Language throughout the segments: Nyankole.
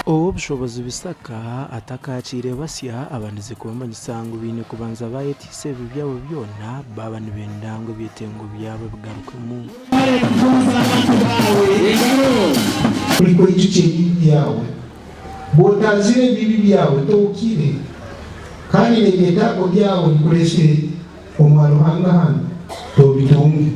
Ow'obushobozi Bisaka atakaakiire basya abandize kubamanyisa ngu baine kubanza baayetiisa ebibi byabo byona baaba nibenda ngu ebyetengo byabo bigarukwemu. Buri kweijukya ebibi byawe. Bw'otaazira ebibi byawe tookire, kandi n'ebyetaago byawe bikureesire omwa Ruhanga hanu toobitunge.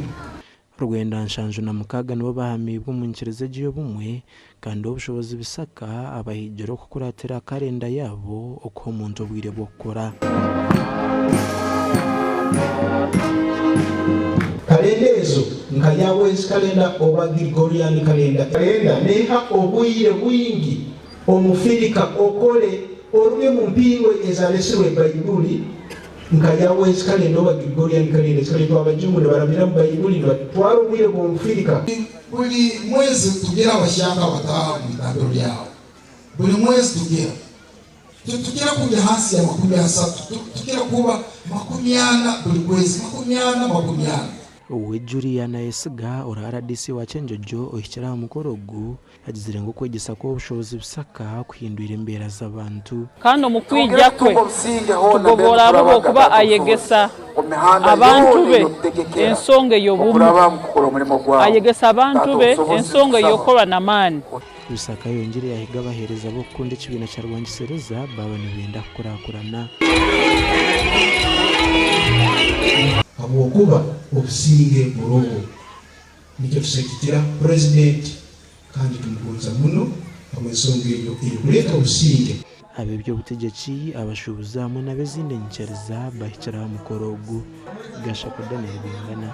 976 nibo bahamiibwe omu nyikiriza egi y'obumwe kandi ow'obushobozi Bisaka abahigire okukuratira karenda yaabo okuha omuntu obwire bw'okukora. Kalenda ezo nka Yahweh's Calendar oba Gregorian Calendar. Kalenda neha obwire bwingi Omufirika okore oruge mu mpingo ezaresirwe Baibuli nka Yahweh's Calendar oba Gregorian Calendar zikaretwa abajungu nibarabira mu Baibuli nibatwara obwire bw'Omufirika. Buri mwezi tugira abahyaka abataaha omu itambiro ryawe. Buri mwezi tugira. Titukira kugya ahansi ya 30, tukira kuba 40 buri kwezi, 40, 40. We Julia Nayesiga ori rdc wa Kyenjojo ohikire aha mukoro ogu agizire ngu okwegyesa kw'obushobozi Bisaka kuhindwire embeera z'abantu. Kandi omu kwija kwe tugoboora ahabw'okuba ayegesa abantu be ensonga ey'obumwe. Ayegesa abantu be ensonga ey'okukorwa n'amaani. Bisaka ayongyire yahiga abaheereza b'okukunda ekibiina kya Rwangisereza baaba nibenda kukurakurana. Habwokuba obusinge buroho. Nikyo tusagikira Purezidenti kandi tumugonza muno habw'ensonga eyo ey'okuleeta obusinge. Ab'eby'obutegyeki, abashuubuzi hamwe n'ab'ezindi nyikiriza bahikire aha mukoro ogu. Gashakwa Daniel Bingana.